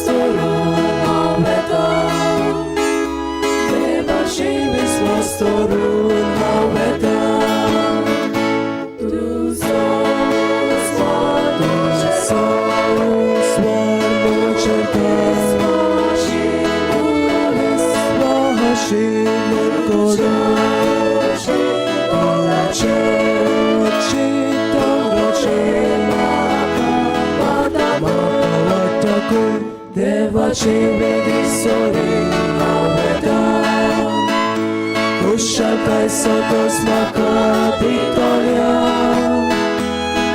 विस्वास धरून हांव वेता, देवाशी विस्वास धरून हांव वेता. तुजो देवाची वेदी सोरी हांव वेता, खुशालकाय सदोस म्हाका दितल्या,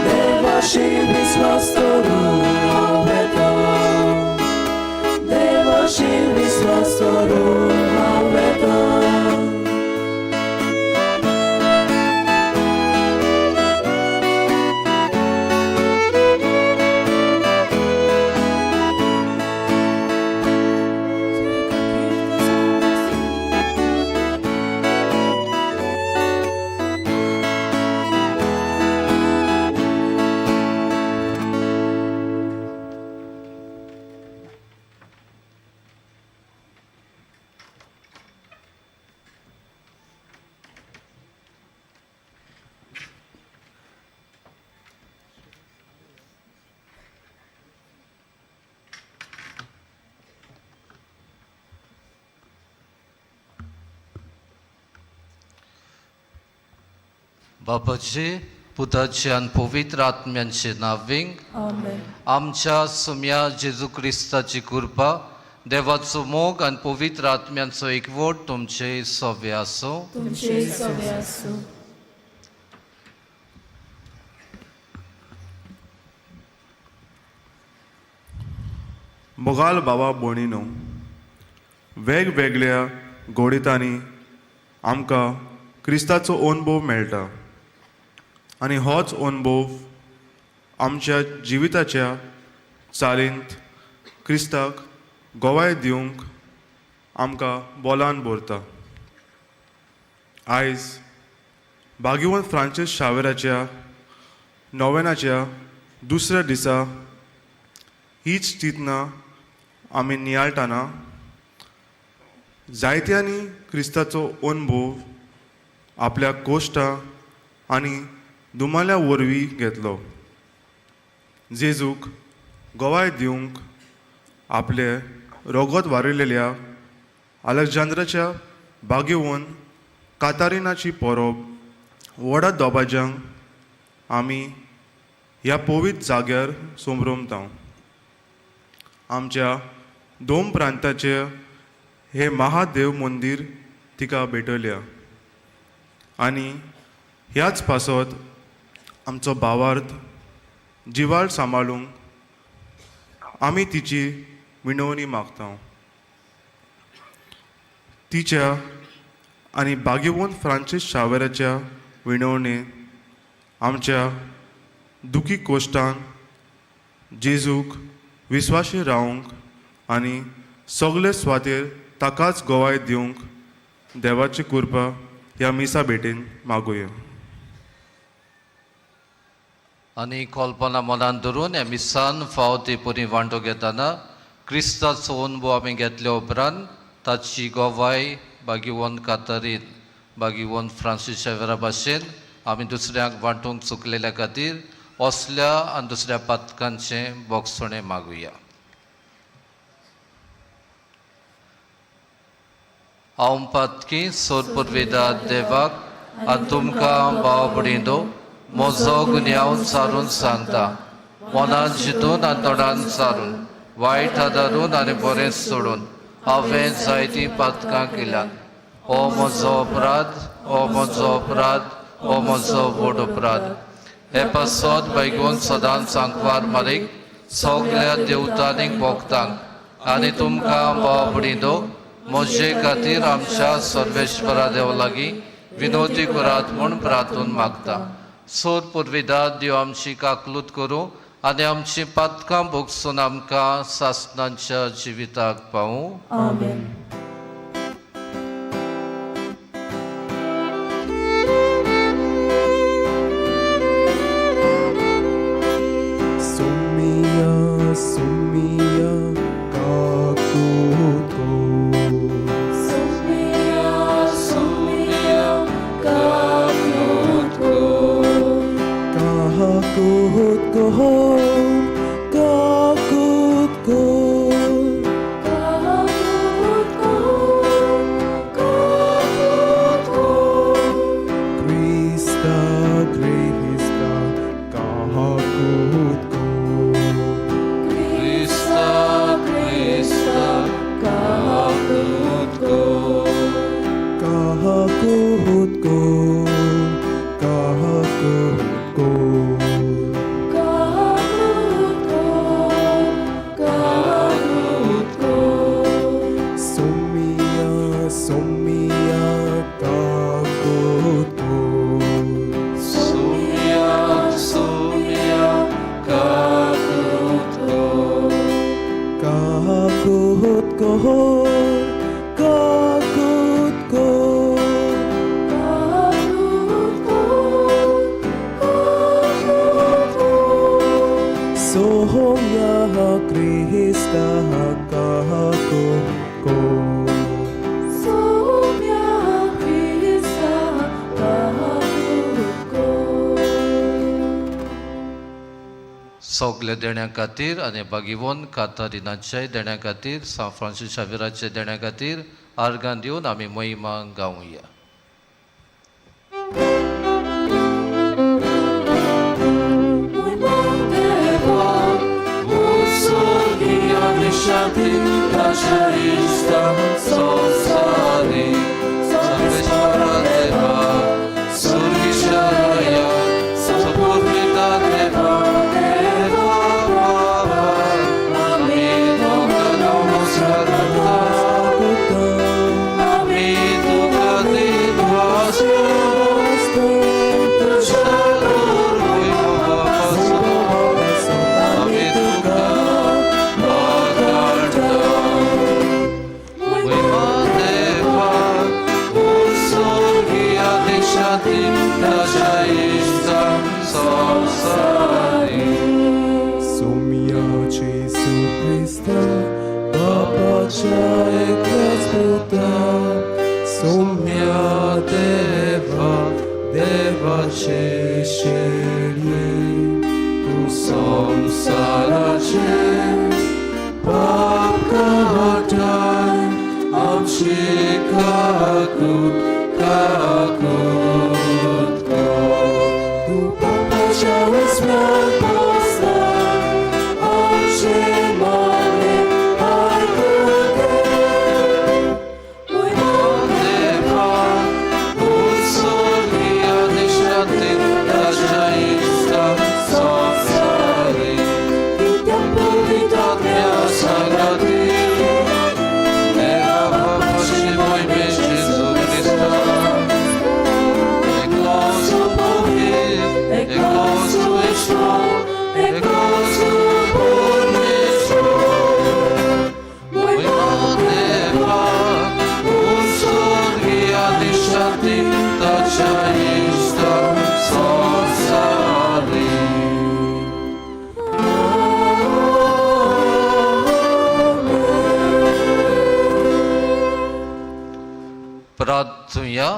देवाशी विस्वास धरून हांव वेता, देवाशी विस्वास धरून हांव वेता. बापाचे पुताचे आनी पवित्र आत्म्यांचे नांवींग आमेन. आमच्या सुम्या जेजू क्रिस्ताची कृपा, देवाचो मोग आनी पवित्र आत्म्यांचो एकवट तुमचे सवे आसूं. तुमचे सवे आसूं. मोगाल बाबा भयणीनो, वेगवेगळ्या घोडितांनी आमकां क्रिस्ताचो अणभव मेळटा आनी होच अणभव आमच्या जिविताच्या चालींत क्रिस्ताक गवाय दिवंक आमकां बोलान भरता. आयज भाग्यवंत फ्रांसीस शावेराच्या नोवेनाच्या दुसऱ्या दिसा हीच चिंतना आमी नियाळटाना जायत्यांनी क्रिस्ताचो अणभव आपल्या कोश्टां आनी दुमाल्या वरवीं घेतलो. जेजूक गवाय दिवंक आपले रगत वारिल्ल्या अलेक्झांद्राच्या भाग्यवंत कातारिनाची परब व्हडा दबाज्यांक आमी ह्या पवित्र जाग्यार संभ्रमता. आमच्या दोन प्रांताचे हे महादेव मंदीर तिका भेटयल्या आनी ह्याच पासत आमचो भावार्थ जिवाळ सांबाळूंक आमी तिची विनवणी मागता. तिच्या आनी भाग्यवंत फ्रांसीस शावेराच्या विनवणेन आमच्या दुखी कोश्टान जेजूक विस्वाशी रावंक आनी सगळे सुवातेर ताकाच गवाय दिवंक देवाची कृपा ह्या मिसा भेटेन मागुया. आनी कल्पना मनान धरून ह्या मिसान फावो ते परी वांटो घेतना क्रिस्ताचो अणभव आमी घेतल्या उपरांत ताची गवाय भाग्यवंत कातारीन भाग्यवंत फ्रांसीस शेवेरा भाशेन आमी दुसऱ्यांक वांटूंक चुकलेल्या खातीर असल्या आनी दुसऱ्या पातकांचें बोगसणें मागुया. हांव पातकी सोरपुर्वेदा देवाक आनी तुमकां भाव भयणींनो म्हजो गुन्यांव सारून सांगता, मनान चिंतून आनी तोंडान सारून वायट आदारून आनी बरें सोडून हांवें जायतीं पातकां केल्यात. हो म्हजो अपराध, हो म्हजो अपराध, हो म्हजो व्हड अपराध. हे पासत भाग्यवंत सदांच सांकवार मारीक सगल्या देवतांनीक भोगतांक आनी तुमकां भाव भयणींनो म्हजे खातीर आमच्या सर्वेश्वरा देवा लागीं विनोदी करात म्हूण प्रार्थून मागता. सोर पुर्विदा देव आमची काकलूत करूं आनी आमची पातकां भोगसून आमकां सासणांच्या जिविताक पावूं. आमेन. Sumia, Sumia, Kakut kakut kol. Kakut kol, kakut kol. Krista, Krista, kakut kol. Krista, Krista, kakut kol. Kakut kol, kakut kol. Kakut kol, kakut kol. Sumia, sumia, kakut kol. Sumia, sumia, kakut kol. Kakut kol, kakut kol. Kakut kol, kakut kol. Sohomya Krista kakut kol. Sumya Krista, kakut kol. सगल्या देण्या खातीर आनी बागिवोन कातारिनाच्याय देण्या खातीर सांत Francis शाविराच्या देण्या खातीर आर्गां दिवन आमी महिमा गावया. Sumia Jesu Krista, Papacha Ekasputa, Sumia Deva, Deva Cheshiri, Tu samsarache, Papkahatai, Amshi Kakut, Kakut Kol. Tu Papacha Esmeralda, Amshi Mane, Aikute. प्रार्थुया.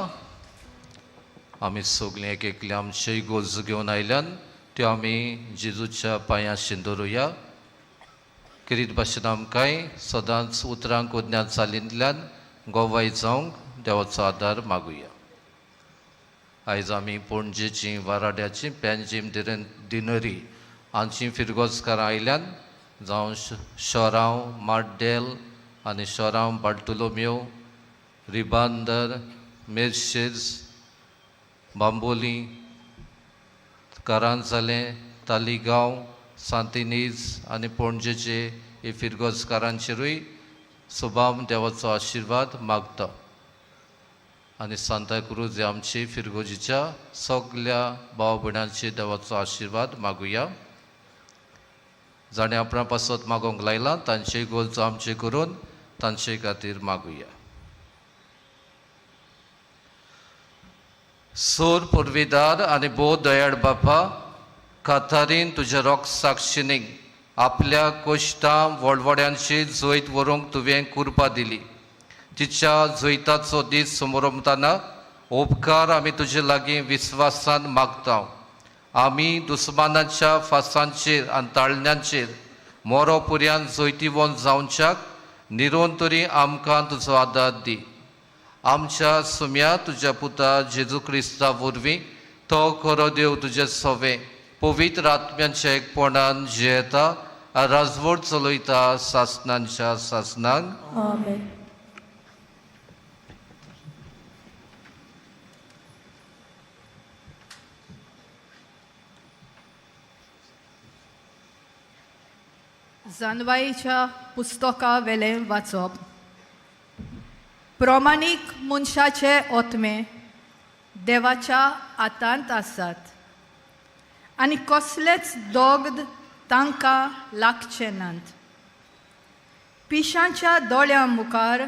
आमी सगळीं एक एकली आमचे गोज घेवन आयल्यान त्यो आमी जेजूच्या पांयां शिंदोरुया. किरीत भाशेन आमकांय सदांच उतरांक उज्ञान चालींतल्यान गोवाय जावंक देवाचो आदार मागुया. आयज आमी पणजेची, वाराड्याची, पेंजीम, दिनरी हांची फिरगोजकारां आयल्यान, जावं शोरांव माड्डेल आनी शोरांव बार्तोलोम्यो, रिबांदर, मेर्शेज, बांबोली, कारांजाले, तालिगांव, सांतिनीज आनी पणजेचे हे फिरगोजकारांचेरूय सुबाम देवाचो आशिर्वाद मागता. आनी सांताक्रूज हे आमचे फिरगोजीच्या सगल्या भाव भयणांचे देवाचो आशिर्वाद मागुया. जाणें आपणा पासत मागोवंक लायलां तांचे गोलचो आमचे करून तांचे खातीर मागुया. सोर पुर्विदार आनी भोव दयाळ बापा, कातारीन तुज्या रोग साक्षिणीक आपल्या कोश्टां वडवड्यांची जैत व्हरूंक तुवें कुरपा दिली. तिच्या जैताचो दीस समोरमताना उपकार आमी तुजे लागीं विस्वासान मागता. आमी दुस्मानाच्या फासांचेर आनी ताळण्यांचेर मोरो पुर्यान जैतिवंत जावच्याक निरोन तरी आमकां तुजो आदार दी. आमच्या सुम्या तुज्या पुता जेजू क्रिस्ता वरवीं तो खरो देव तुजे सवे पवित्र आत्म्यांच्या एकपणान जियेता राजवट चलयता सासनांच्या सासनांक. आमेन. जानवाईच्या पुस्तका वेलें वाचप. प्रमाणीक मनशाचे ओतमे देवाच्या हातांत आसात आनी कसलेच दोग्द तांकां लागचे नात. पिशांच्या दोळ्यां मुखार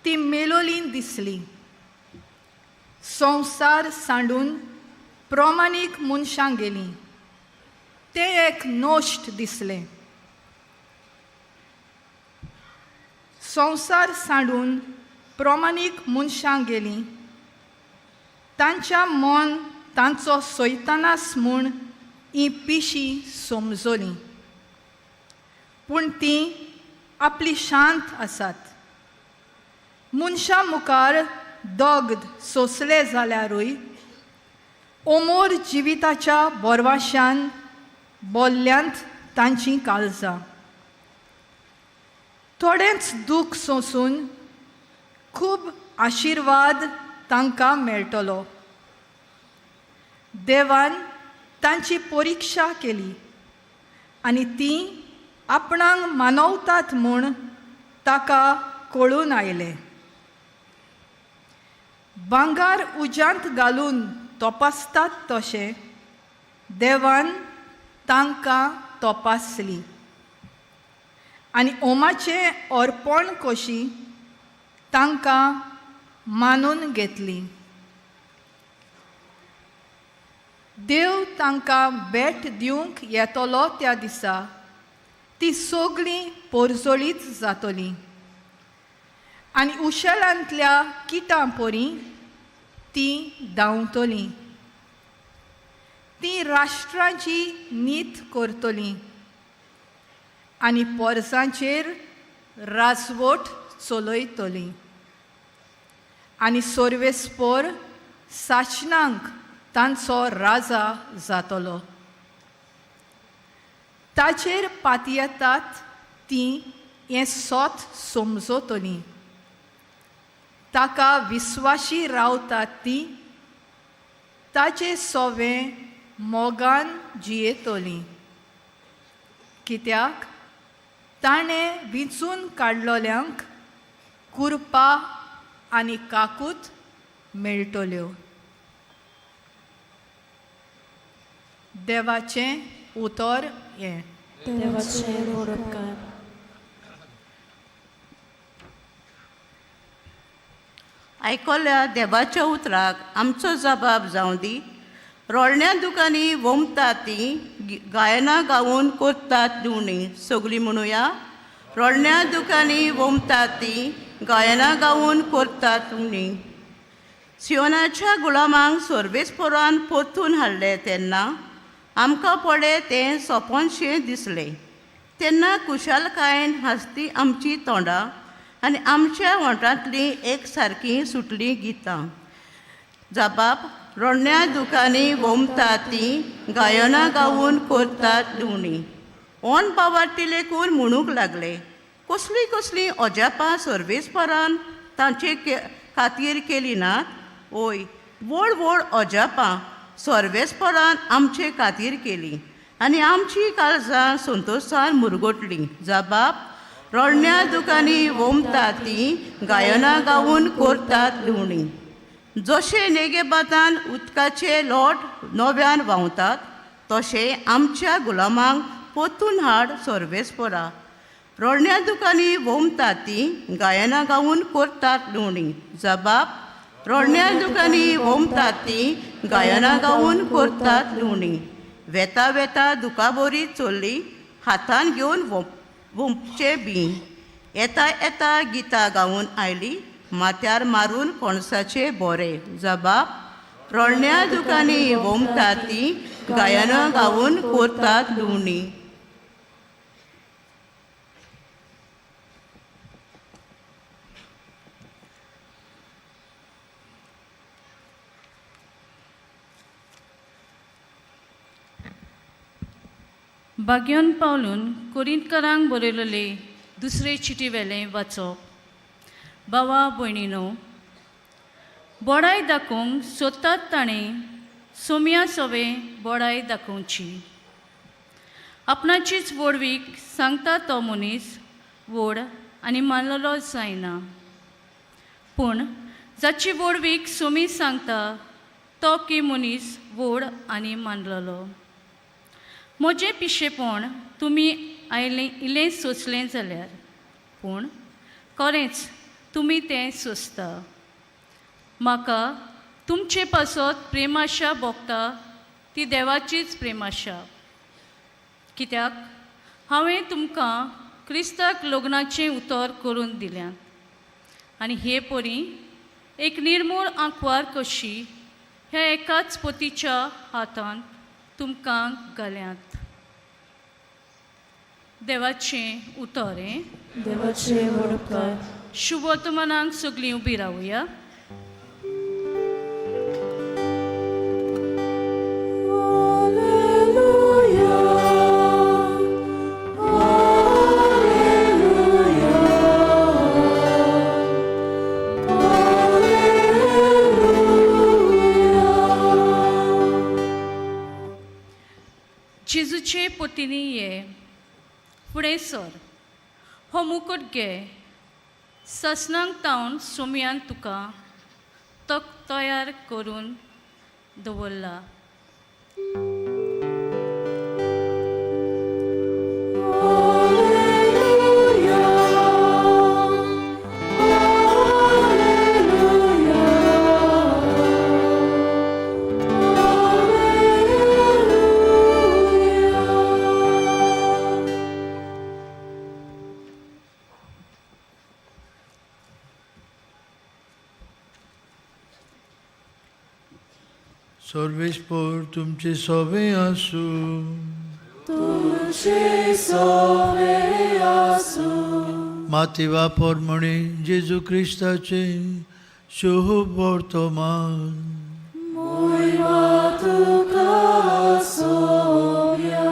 ती मेलोली दिसली. संवसार सांडून प्रमाणीक मनशां गेलीं तें एक नश्ट दिसलें. संवसार सांडून प्रमाणीक मनशां गेलीं तांच्या मन तांचो सैतानास म्हूण ही पिशी समजली, पूण तीं आपली शांत आसात. मनशां मुखार दग्ध सोंसले जाल्यारूय ओमोर जिविताच्या बोरवाशान बोल्ल्यांत तांचीं काळजां. थोडेंच दूख सोंसून खूब आशिर्वाद तांकां मेळटलो. देवान तांची परिक्षा केली आनी तीं आपणाक मानवतात म्हूण ताका कळून आयलें. भांगर उज्यांत घालून तपासतात तशें देवान तांकां तपासली आनी ओमाचें अर्पण कशी तांकां मानून घेतली. देव तांकां भेट दिवंक येतलो त्या दिसा ती सगळीं पोरजोळीत जातली आनी उशेलांतल्या किटां परी तीं धांवतलीं. तीं राष्ट्रांची नीत करतलीं आनी पोरसांचेर राजवट चलयतलीं आनी सर्वेस्पोर साशनांक तांचो राजा जातलो. ताचेर पातयेतात तीं हें सोत समजतलीं. ताका विस्वाशी रावतात तीं ताचे सोवें मोगान जियेतलीं. कित्याक ताणें विंचून काडलोल्यांक कुरपा आनी काकूत मेळटल्यो. देवाचें उतर हें. देवाचें उपकार. आयकल्या देवाच्या उतराक आमचो जबाब जावं दी. रोडण्या दुकांनी वोमतात ती गायनां गावन करतात दिवणी. सगळीं म्हणुया. रोडण्या दुकांनी वोमतात ती गायनां गावन करतात दिवणी. सियोनाच्या गुलामांक सर्वेस्पोरान परतून हाडले तेन्ना आमकां पडे तें सोंपनशें दिसलें. तेन्ना कुशालकायेन हांसती आमची तोंडां आनी आमच्या वोंठांतलीं एक सारकीं सुटलीं गितां. जबाब रोडण्या दुकांनी वोमतात तीं गायनां गावन करतात दिवणी. ओन बावार्ती लेखून म्हणूंक लागले कसलीं कसलीं अजापां सर्वेस्परान तांचे खातीर केली नात. ओय व्हड व्हड अजापां सर्वेस्परान आमचे खातीर केली आनी आमची काळजां संतोशान मुरगटलीं. जबाब रोडण्या दुकांनी वोमतात तीं गायनां गावन करतात दिवणी. जशें नेगेबातान उदकाचे लोट नव्यान व्हांवतात तशें आमच्या गुलामांक परतून हाड सर्वेस्परा. रोडण्या दुकांनी वोमतात तीं गायनां गावन करतात लुवणी. जबाब रोडण्या दुकांनी वोमतात तीं गायनां गावन करतात लुवणी. वेता वेता दुकाबोरी चोरली हातान घेवन वोमचें बी. येता येता गितां गावन आयली माथ्यार मारून कोणसाचे बोरे. जबाब रोडण्या दुकांनी वोमतात तीं गायनां गावून कोरतात लुवणी. बाग्योन पावलून कोरिंतकारांक बरयलेले दुसरे चिटी वेलें वाचप. बावा भयणीनो, बोडाय दाखोवंक सोदतात ताणें सोम्या सोवे बोडाय दाखोवची. आपणाचीच व्हडवीक सांगता तो मनीस व्हड आनी मानलेलो जायना, पूण जाची व्हडवीक सोमी सांगता तो की मनीस व्हड आनी मानलेलो. म्हजें पिशेपण तुमी आयलें इल्लें सोंसलें जाल्यार, पूण खरेंच तुमी तें सोंसता. म्हाका तुमचे पासत प्रेमाशा भोगता ती देवाचीच प्रेमाशा, कित्याक हांवें तुमकां क्रिस्ताक लग्नाचें उतर करून दिल्यात आनी हे परी एक निर्मूळ आंकवार कशी ह्या एकाच पतीच्या हातांत तुमकां घाल्यात. देवाचें उतर हें. देवाचे व्हड उपकार. शुभवर्तमानाक सगळीं उबी रावया. जेजूचे पोतीनी ये, फुडें सर, हो मुकूट घे, ससनांक तावन सोमयान तुका तो तयार करून दवरला. सर्वेस्पोर तुमचे सोवे आसूं. तुमचे सोवे आसूं. माती पोरमणे जेजू क्रिस्ताचे शुभ वर्तमान. मोयमा तुका सोव्या.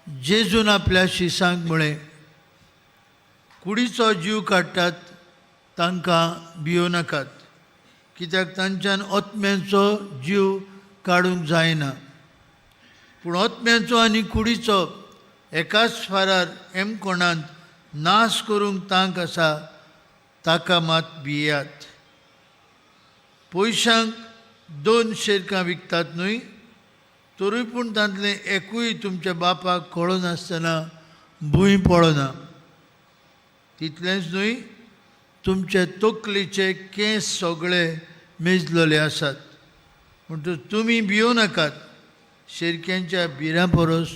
जेजून आपल्या शिसांक म्हळें, कुडीचो जीव काडटात तांकां भियो नाकात, कित्याक तांच्यान ओत्म्यांचो जीव काडूंक जायना, पूण ओत्म्यांचो आनी कुडीचो एकाच फारार एमकोणांत नाश करूंक तांक आसा ताका मात भियात. पयशांक 2 शेरकां विकतात न्हय, तरूय पूण तांतलें एकूय तुमच्या बापाक कळनासतना भूंय पडना. तितलेंच न्हय, तुमचे तकलेचे केंस सगळे मेजलेले आसात. म्हणटकच तुमी भियो नाकात, शेरक्यांच्या भिरां परस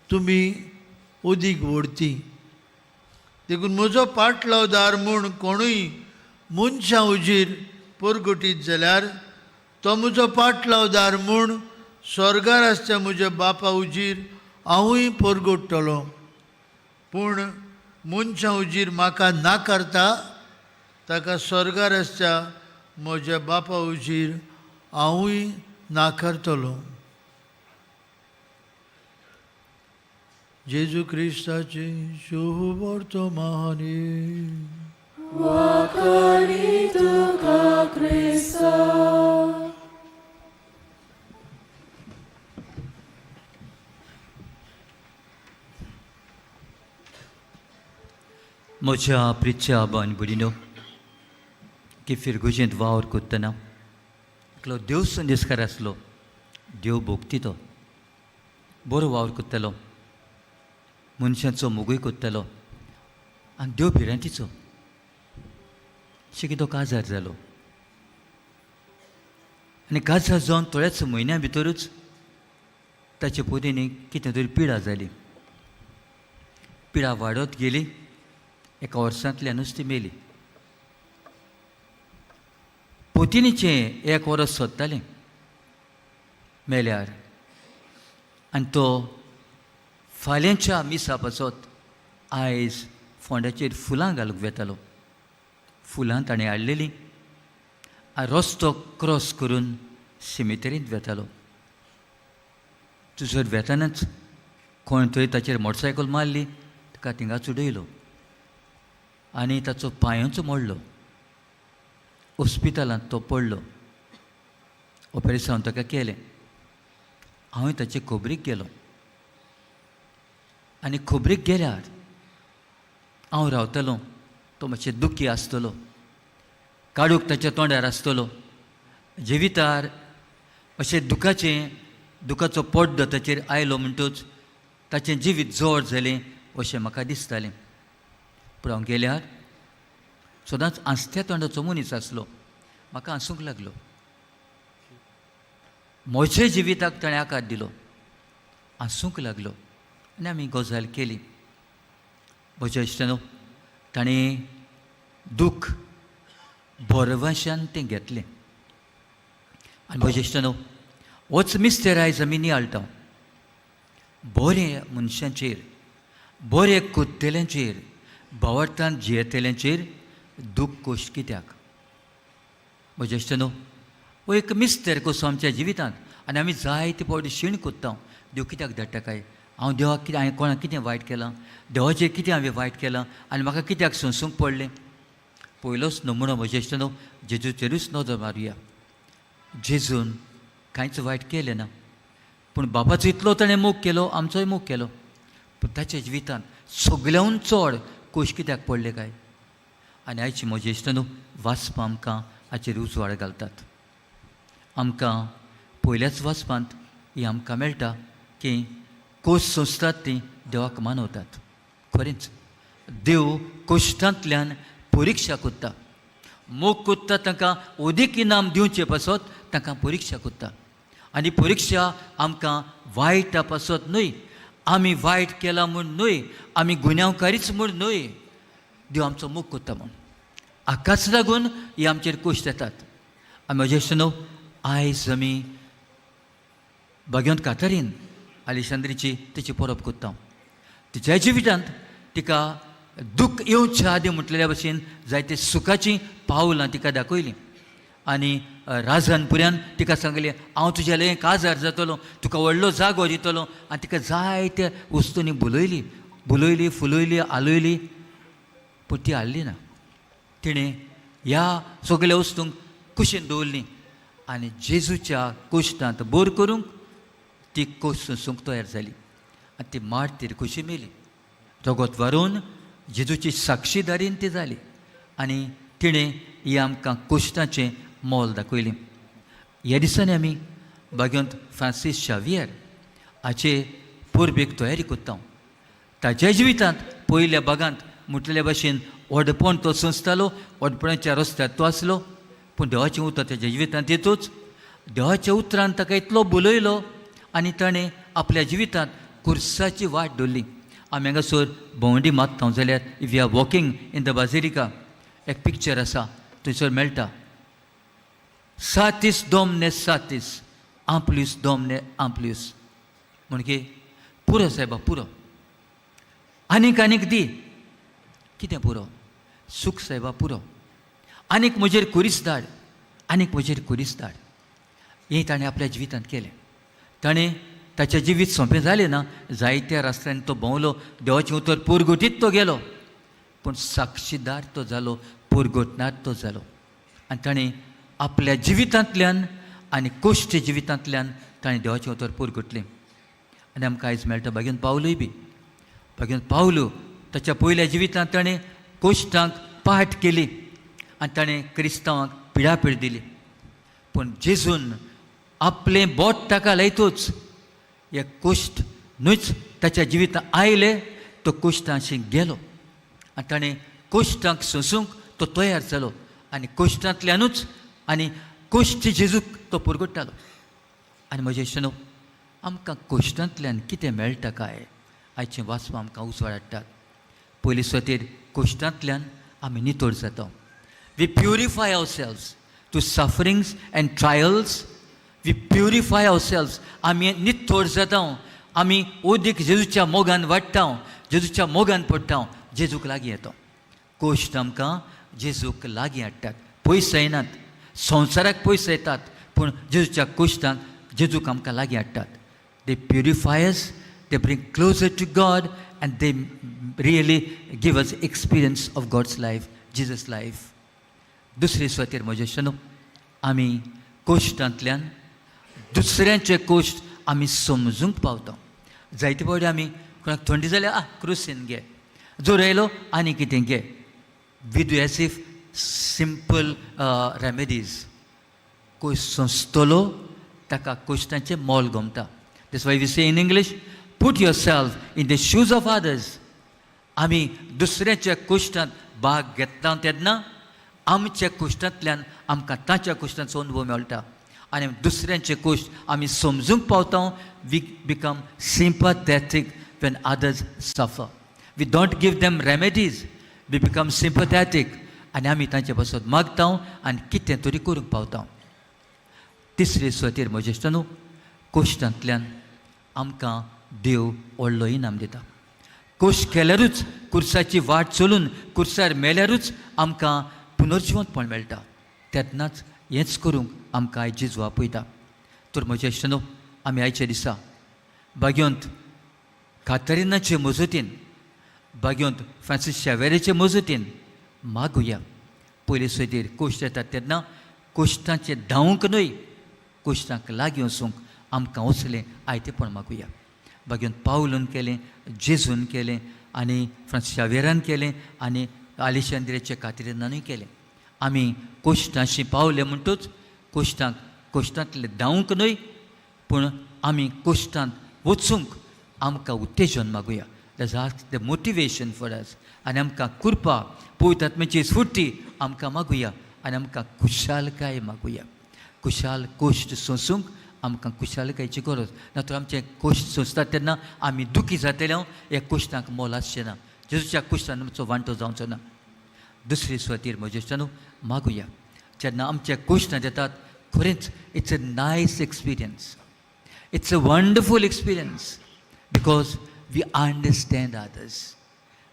तुमी अदीक व्हडती. देखून म्हजो पाटलावदार म्हूण कोणूय मनशां उजीर परगटीत जाल्यार तो म्हजो पाटलावदार म्हूण स्वर्गार आसच्या म्हज्या बापा उजीर हांवूय परगट्टलो. पूण मनशां उजीर म्हाका नाकारता ताका स्वर्गार आसच्या म्हज्या बापा उजीर हांवूय नाकारतलो. जेजू क्रिस्ताचे शुभ वर्तमान. वाखाणी तुका क्रिस्ता. म्हज्या प्रिच्या आनी भयणीनो, की फिरगुजेंत वावर करतना एकलो देव संदेशकार आसलो, देव भोगती तो बरो वावर करतालो, मनशांचो मोगूय करतालो आनी देव भिरांतीचो. शेकी तो काजार जालो आनी काजार जावन थोड्याच म्हयन्या भितरूच ताचे पोतीनी कितें तरी पिडा जाली. पिडा वाडत गेली, एका वर्सांतल्यानूच ती मेली. पोतिनीचें एक वरस सोदतालें, मेल्यार आनी तो फाल्यांच्या मिसा पासत आयज फोंड्याचेर फुलां घालूंक वेतालो. फुलां ताणें हाडलेलीं, रस्तो क्रॉस करून सिमेतरींत वेतालो. थंयसर वेतानाच कोण थंय ताचेर मोटरसायकल मारली, ताका थिंगाच उडयलो आनी ताचो पांयोच मोडलो. हॉस्पिटलांत तो पडलो, ऑपरेशन ताका केलें. हांवें ताचे खबरीक गेलो आनी खबरीक गेल्यार हांव रावतलो, तो मातशें दुखी आसतलो, काडूक ताच्या तोंडार आसतलो, जिवितार अशें दुखाचें दुखाचो पड्डो ताचेर आयलो म्हणटूच ताचें जिवीत जोड जालें अशें म्हाका दिसतालें. पूण हांव गेल्यार सदांच हांसत्या तोंडाचो मनीस आसलो, म्हाका हांसूंक लागलो. म्हज्या जिविताक ताणें आकार दिलो, हांसूंक लागलो आनी आमी गजाल केली. म्हज्या इश्टानो, ताणें दूख भरवंशान तें घेतलें. आनी म्हज्या इश्टानो, होच मिस्तेर आयज आमी नियाळटा. बरे मनशांचेर, बरे कोत्तेल्यांचेर, भावार्थान जियेतल्यांचेर दूख कोश कित्याक? म्हज्या इश्टानो, हो एक मिस्तेर कसो आमच्या जिवितांत आनी आमी जायते फावटी शीण कोत्ता, देव कित्याक धाडटा काय, हांव देवाक कितें, हांवें कोणाक कितें वायट केलां, देवाचेर कितें हांवें वायट केलां आनी म्हाका कित्याक सोंसूंक पडलें? पयलोच नमुनो म्हज्या इश्टानो, जेजूचेरूच नदर मारुया. जेजून कांयच वायट केलें ना, पूण बापाचो इतलो ताणें मोग केलो, आमचोय मोग केलो, पूण ताच्या जिवितांत सगळ्याहून चड कोश कित्याक पडले काय? आनी आयची म्हज्या इश्टानो वाचपां आमकां हाचेर उजवाड घालतात. आमकां पयल्याच वाचपांत ही आमकां मेळटा की कोश सोंसतात ती देवाक मानवतात. खरेंच देव कोश्टांतल्यान परिक्षा कोत्ता, मोग कोत्ता, तांकां अदीक इनाम दिवचे पासत तांकां परिक्षा कोत्ता. आनी परिक्षा आमकां वायटा पासत न्हय, आमी वायट केलां म्हूण न्हय, आमी गुन्यांवकारीच म्हूण न्हय, देव आमचो मोग कोत्ता म्हूण. हाकाच लागून ही आमचेर कोश्ट येतात. आनी म्हजे इश्टानो, आयज आमी भाग्यवंत कातारीन आलेशांद्रीची तिची परब कोत्ता. तिच्या जिवितांत तिका दूख येवच्या आदीं म्हटलेल्या भशेन जायते सुखाचीं पावलां तिका दाखयलीं आनी राजान पुऱ्यान तिका सांगलें, हांव तुज्या लय काजार जातलो, तुका व्हडलो जागो दितलो. आनी तिका जायत्या वस्तूंनी बुलयली, बुलयली, फुलयली, आलयली, पूण ती हाडली ना. तिणें ह्या सगल्या वस्तूंक कुशीन दवरली आनी जेजूच्या कोश्टांत बोर करूंक ती कोश सोंसूंक तयार जाली आनी ती मार्तीर कशी मेली. रगत वारोवन जेजूची साक्षीदारीन ती जाली आनी तिणें ही आमकां कोश्टाचें मोल दाखयलें. ह्या दिसांनी आमी भाग्यवंत फ्रांसीस शावियर हाचे परबेक तयारी करता. ताच्या जिवितांत पयल्या भागांत म्हटलेल्या भाशेन व्हडपण तो सोंसतालो, व्हडपणाच्या रस्त्यार तो आसलो, पूण देवाचें उतर ताच्या जिवितांत येतूच देवाच्या उतरान ताका इतलो बोलयलो आनी ताणें आपल्या जिवितांत कुर्साची वाट धरली. आमी हांगासर भोंवडी मारता जाल्यार if you are walking in the basilica एक पिक्चर आसा थंयसर मेळटा, सातीस दोमने सातीस आंपल्यूस दोमने आंपल्यूस, म्हणजे पुरो सायबा पुरो, आनीक आनीक दी, कितें पुरो, सूख सायबा पुरो, आनीक म्हजेर कुरीस धाड, आनीक म्हजेर कुरीस धाड. हें ताणें आपल्या जिवितांत केलें. ताणें ताचें जिवीत सोंपें जालें ना, जायत्या रस्त्यांनी तो भोंवलो, देवाचें उतर पुरगुटीत तो गेलो, पूण साक्षीदार तो जालो, पुरगुटनार तो जालो. आनी ताणें आपल्या जिवितांतल्यान आनी कोश्ट जिवितांतल्यान ताणें देवाचें उतर पुरगुटलें. आनी आमकां आयज मेळटा भाग्यवंत पावलूय बी. भाग्यवंत पावलू ताच्या पयल्या जिवितांत ताणें कोश्टांक पाठ केली आनी ताणें क्रिस्तांवांक पिडापीड दिली, पूण जेजून आपलें बोट ताका लायतूच हे कोश्ट न्हूच ताच्या जिवितांत आयले, तो कोश्टांशी गेलो आनी ताणें कोश्टांक सोंसूंक तो तयार जालो आनी कोश्टांतल्यानूच आनी कोश्ट जेजूक तो पुरगुट्टालो. आनी म्हजे इश्टानो, आमकां कोश्टांतल्यान कितें मेळटा काय आयचें वाचपां आमकां उजवाड हाडटात. पयली सुवातेर कोश्टांतल्यान आमी नितळ जाता. We purify ourselves to sufferings and trials. We purify ourselves. आमी नितळ जाता, आमी ओदीक जेजूच्या मोगान वाडटा, जेजूच्या मोगान पडटा, जेजूक लागीं येता. कोश्ट आमकां जेजूक लागीं हाडटात, पयस येनात, संवसाराक पयस येतात, पूण जेजूच्या कोश्टांक जेजूक आमकां लागीं हाडटात. They purify us, they bring closer to God, and they really give us experience of God's life, Jesus life. दुसरे सुवातेर म्हजे न्हू आमी कोश्टांतल्यान दुसऱ्यांचे कोश्ट आमी समजूंक पावता. जायते फावटी आमी कोणाक थंडी जाल्यार आं क्रुसीन घे, जोर आयलो आनी कितें घे. We do as if simple remedies. कोय सोंसतलो ताका कोश्टांचें मोल गमता. That's why we say in English, put yourself in the shoes of others. आमी दुसऱ्याच्या कोश्टांत भाग घेतना तेन्ना आमच्या कोश्टांतल्यान आमकां ताच्या कोश्टांचो अनुभव मेळटा आनी दुसऱ्यांचे कोश्ट आमी समजूंक पावता. We become sympathetic when others suffer. We don't give them remedies, we become sympathetic आनी आमी तांचे पासत मागता आनी कितें तरी करूंक पावता. तिसरे सुवातेर म्हजे इश्टांनो, कोश्टांतल्यान आमकां देव व्हडलो इनाम दिता. कोश्ट केल्यारूच, कुर्साची वाट चलून कुर्सार मेल्यारूच आमकां पुनर्जिवंतपण मेळटा. तेन्नाच हेंच करूंक आमकां आयज जेजू आपयता. तर म्हज्या इश्टांनो, आमी आयच्या दिसा भाग्यवंत कातरिनाचे मजतीन, भाग्यवंत फ्रांसीस शावेराचे मजतीन मागुया. पयले सुवातेर कोश्ट येतात तेन्ना कोश्टांचें धांवूंक न्हय, कोश्टांक लागीं वचूंक आमकां वचलें आयतेपण मागुया. भाग्यवंत पावलून केलें, जेजून केलें आनी फ्रांसीस शावेरान केलें आनी आलिशांद्रेच्या कातरिनानूय केलें. आमी कोश्टांशी पावले म्हणटूच कोश्टांक कोश्टांतले धांवूंक न्हय, पूण आमी कोश्टांत वचूंक आमकां उत्तेजन मागुया. That's ask the motivation for us. आनी आमकां कृपा, पवित्र आत्म्याची स्फूर्ती आमकां मागुया आनी आमकां खुशालकाय मागुया. खुशाल कोश्ट सोंसूंक आमकां खुशालकायची गरज ना. तर आमचें कोश्ट सोंसतात तेन्ना आमी दुखी जातले, ह्या कोश्टांक मोल आसचें ना, जेजूच्या कोश्टान आमचो वांटो जावचो ना. दुसरे सुवातेर म्हजे इश्टांनो मागुया. जेन्ना आमच्या कोश्टांत येतात, खरेंच it's a nice experience, it's a wonderful experience, because we understand others.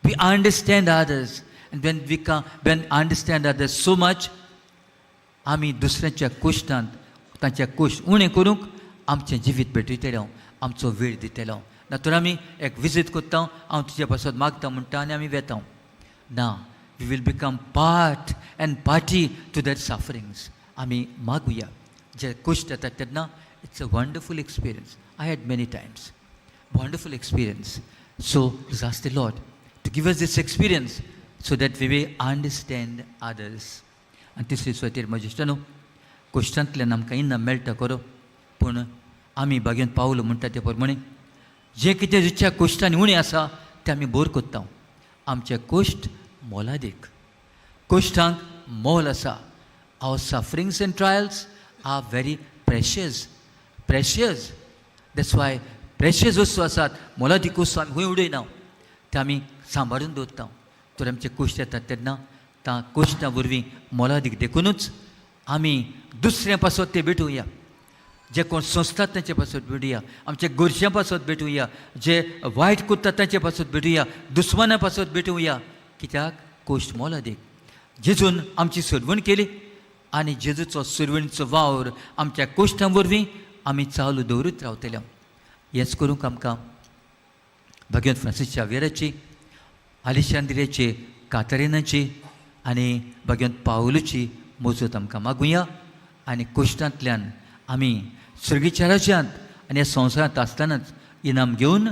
We understand others, and when we when understand others so much, आमी दुसऱ्यांच्या कोश्टांत तांच्या कोश्ट उणें करूंक आमचें जिवीत भेटयतले, आमचो वेळ दितलो. ना तर आमी एक विजीट करता, हांव तुजे पासत मागता म्हणटा आनी आमी वेता. ना, we will become part and party to that sufferings. आमी मागुया. जे कोश्ट येतात तेन्ना it's a wonderful experience. I had many times wonderful experience. So let's ask the Lord to give us this experience so that we may understand others. आनी तिसरी सुवातेर म्हजे इश्टांनो, कोश्टांतल्यान आमकां इनाम मेळटा खरो, पूण आमी भाग्यान पावलो म्हणटा ते प्रमाणे जें कितें जिच्या कोश्टांनी उणें आसा तें आमी बोर करता. आमचे कोश्ट मोलादीक, कोश्टांक मोल आसा. Our sufferings and trials are very precious, precious. That's why precious वस्तू आसात, मोलादीक वस्तू आमी खंय उडयना, ते आमी सांबाळून दवरता. तर आमचे कोश्ट येतात तेन्ना त्या कोश्टां वरवीं मोलादीक देखुनूच आमी दुसऱ्यां पासत ते भेटुया, जे कोण सोंसतात तांचे पासत भेटुया, आमच्या गोरशां पासत भेटुया, जे वायट करतात तांचे पासत भेटुया, दुस्माना पासत भेटुया. कित्याक कोश्ट मोलादीक. जेजून आमची सोडवण केली आनी जेजूचो सोडवणीचो वावर आमच्या कोश्टां वरवीं आमी चालू दवरीत रावतले. हेंच करूंक आमकां भाग्यवंत फ्रांसीस शावेराची, आलिशांद्रियाची, कातरिनाची आनी भाग्यवंत पावलूची मजत आमकां मागुया आनी कोश्टांतल्यान आमी सर्गीच्या राज्यांत आनी ह्या संवसारांत आसतनाच इनाम घेवन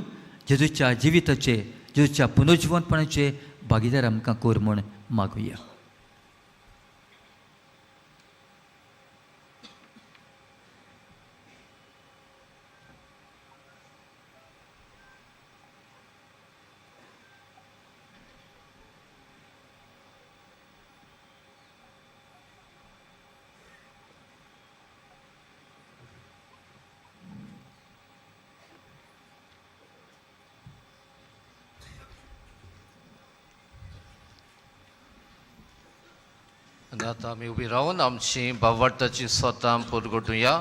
जेजूच्या जिविताचे, जेजूच्या पुनर्जिवंतपणाचे भागीदार आमकां कर म्हूण मागुया. आनी आतां आमी उबी रावन आमची भावार्थाची स्वता परगटुया.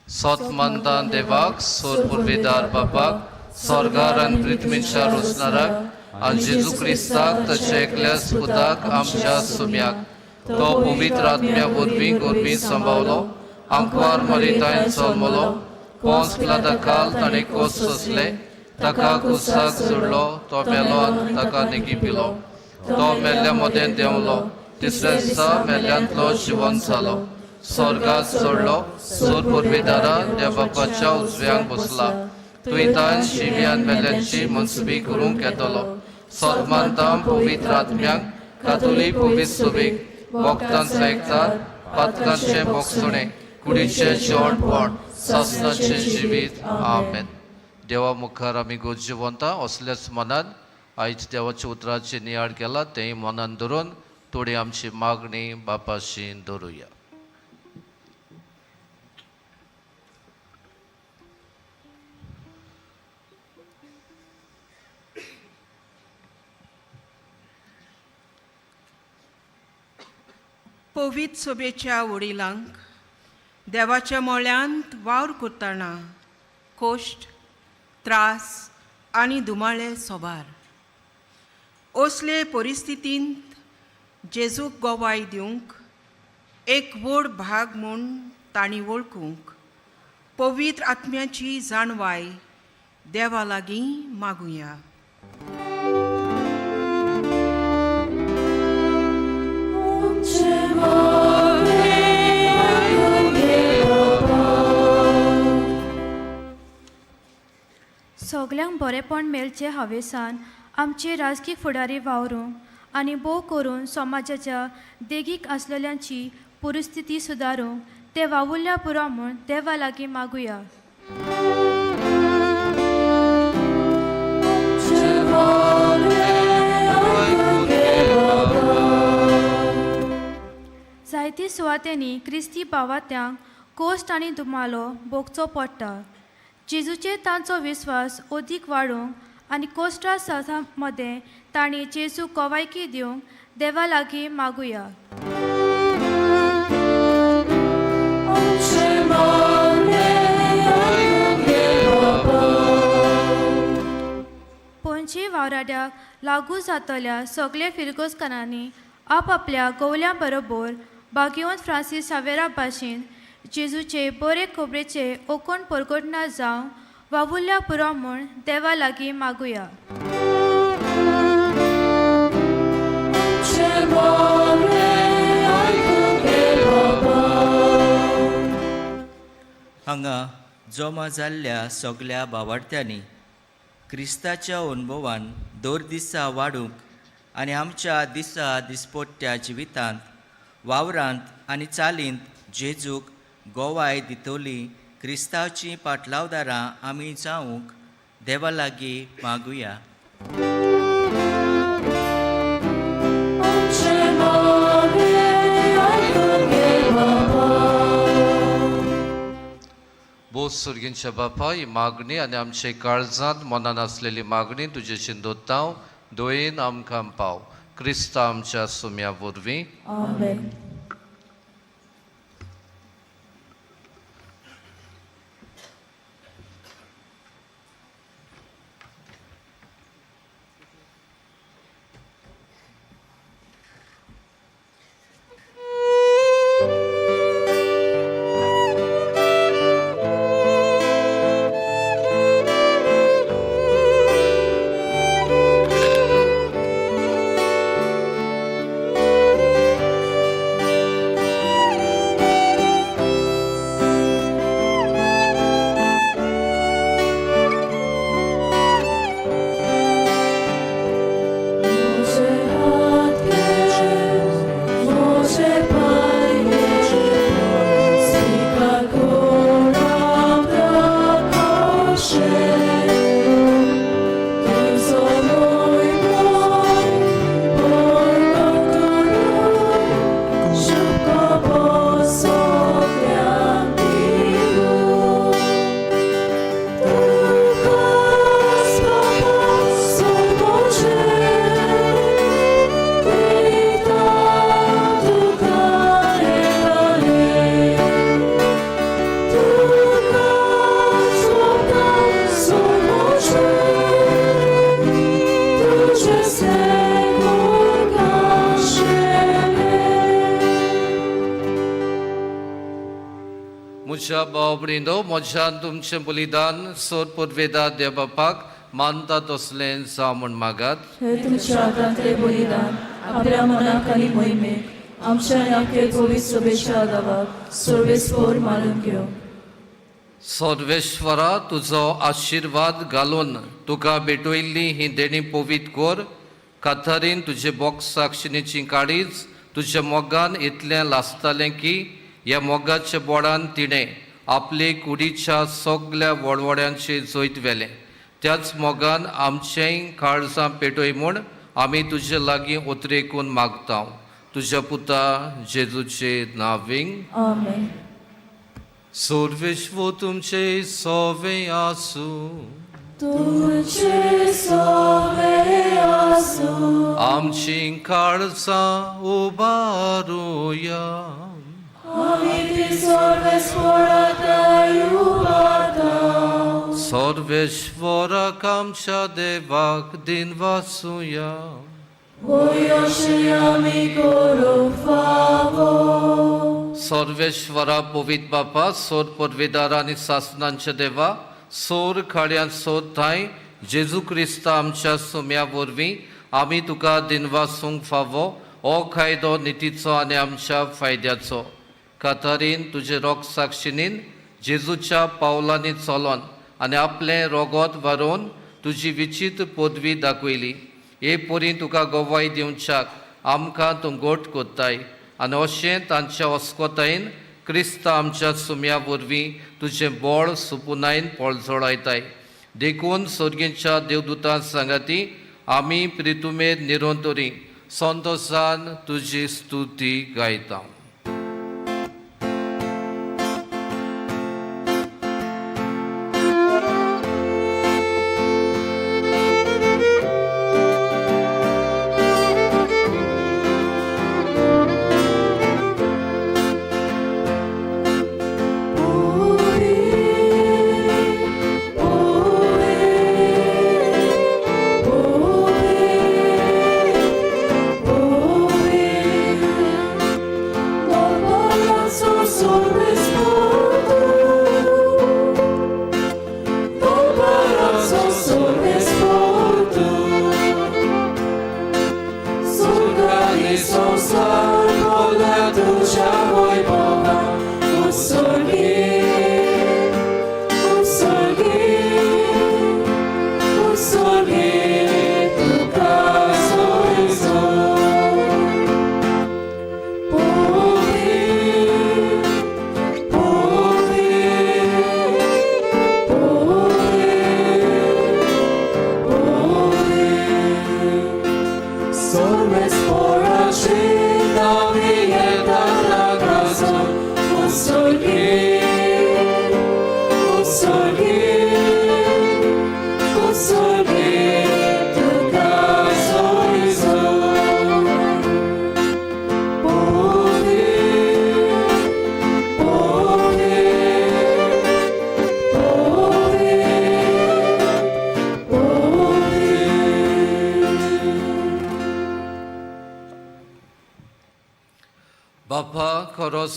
सोत मानता देवाक सोर पुर्वेदार बापाक स्वर्गार आनी पृथ्वीच्या रोसणाराक आनी जेजू क्रिस्ताक तशें एकल्याच पुताक आमच्या सुम्याक तो पवित्र आत्म्या वरवीं गोरवीं सांबावलो आंकवार मरितायन जल्मलो पोंस पिलाता काल ताणें कोस सोंसले ताका कुसाक जोडलो तो मेलो आनी ताका निगी पिलो तो मेल्ल्या मदें देंवलो तिसऱ्या दिसा मेल्ल्यांतलो जिवन जालो स्वर्गात चडलो सोर पुर्वेदारा त्या बापाच्या उजव्यांक बसला तुयतान शिव्यान मेल्ल्यांची मनसुबी करूंक येतलो सत मानता पवित्र आत्म्याक कातोलीक पवित्र सुबीक भक्तांचो एकचार पातकांचें बोगसुणें कुडीचें जेवणपण सासनाचें जिवीत. आमेन. देवा मुखार आमी गरजेवंता असल्याच मनान आयज देवाच्या उतराची नियाळ केला तेंय मनान धरून थोडी आमची मागणी बापाशी दवरुया. पवित्र सभेच्या वडिलांक देवाच्या मोळ्यांत वावर करतना कोश्ट त्रास आनी दुमाळे सोबार असले परिस्थितींत जेजूक गोवाय दिवंक एक व्हड भाग म्हूण तांणी वळखूंक पवित्र आत्म्याची जाणवाय देवा लागीं मागुया. सगल्यांक बरेंपण मेळचें हावेसान आमचे राजकी फुडारी वावरूंक आनी भोव करून समाजाच्या देगीक आसलेल्यांची परिस्थिती सुदारूंक ते वावुरल्या पुरो म्हूण देवा लागीं मागुया. जायती सुवातेंनी क्रिस्ती भावात्यांक कोश्ट आनी धुमालो भोगचो पडटा. जेजूचेर तांचो विस्वास अदीक वाडूंक आनी कोश्टा साथा मदें तांणी जेजूक गवायकी दिवंक देवा लागीं मागुया. पणजी वावराड्याक लागू जातल्या सगळे फिरगोजकारांनी आपआपल्या गवल्यां बरोबर भाग्यवंत फ्रांसीस सावेरा भाशेन जेजूचे बरे खबरेचे ओकोण परगटना जावंक वावुरल्या पुरो म्हूण देवा लागीं मागुया. हांगा जमा जाल्ल्या सगल्या बावाडत्यांनी क्रिस्ताच्या अनुभवान दर दिसा वाडूंक आनी आमच्या दिसा दिसपट्ट्या जिवितांत वावरांत आनी चालींत जेजूक गोवाय दितली क्रिस्तांवची पाटलावदारां आमी जावंक देवा लागीं मागुया. बोस सुर्गींच्या बापा ही मागणी आनी आमचे काळजांत मनान आसलेली मागणी तुजे चिंतोतांव दोयेन आमकां पाव क्रिस्ता आमच्या सुम्या वरवीं. आमेन. म्हज्या भाव भयणींनो, म्हज्यान तुमचें बलिदान सोर पुर्वेदा देवबापाक मानता तसलें जावं म्हूण मागात. हे तुमच्या हातांतले बलिदान आपल्या मनाक आनी मोहिमेक आमच्या ह्या पवित्र सभेच्या आदावाक सर्वेस्पोर मानून घेवं. सर्वेश्वरा, तुजो आशिर्वाद घालून तुका भेटयल्ली ही देणी पवित्र कर. काथारीन तुजे बोक्स साक्षिणीची काळीज तुज्या मोगान इतलें लासतालें की ह्या मोगाच्या बोडान तिणें आपले कुडीच्या सगल्या वडवड्यांचे जैत व्हेलें. त्याच मोगान आमचेंय काळजां पेटय म्हूण आमी तुजे लागीं उतरेकून मागता, तुज्या पुता जेजूचे नांवींग. आमेन. सर्वेश्वर तुमचे सोवे आसूं. तुमचे सोवे आसूं. आमची काळजां उबारुया. आमी ती सर्वेस्पोराक उबारता. सर्वेश्वराक आमच्या देवाक दिनवासुया. वयशी आमी करूंक फावो. सर्वेश्वरा, पवित्र बापा, सोर पदवीदार आनी सासनांच्या देवा, सोर खाड्यान सोद थांय जेजू क्रिस्ता आमच्या सुम्या वरवीं आमी तुका दिनवासूंक फावो. हो कायदो नितीचो आनी आमच्या फायद्याचो. कातारीन तुजे रोग साक्षिणीन जेजूच्या पावलांनी चलोन आनी आपलें रोगोत वारोवन तुजी विचित्र पदवी दाखयली. हे परी तुका गवाय दिवच्याक आमकां तूं गोट कोत्ताय आनी अशें तांच्या अस्कोतायेन क्रिस्त आमच्या सुम्या वरवीं तुजें बळ सुपुनायन पळजळायताय. देखून सर्गीच्या देवदूतां सांगाती आमी प्रितुमेर निरंतरी संतोसान तुजी स्तुती गायता.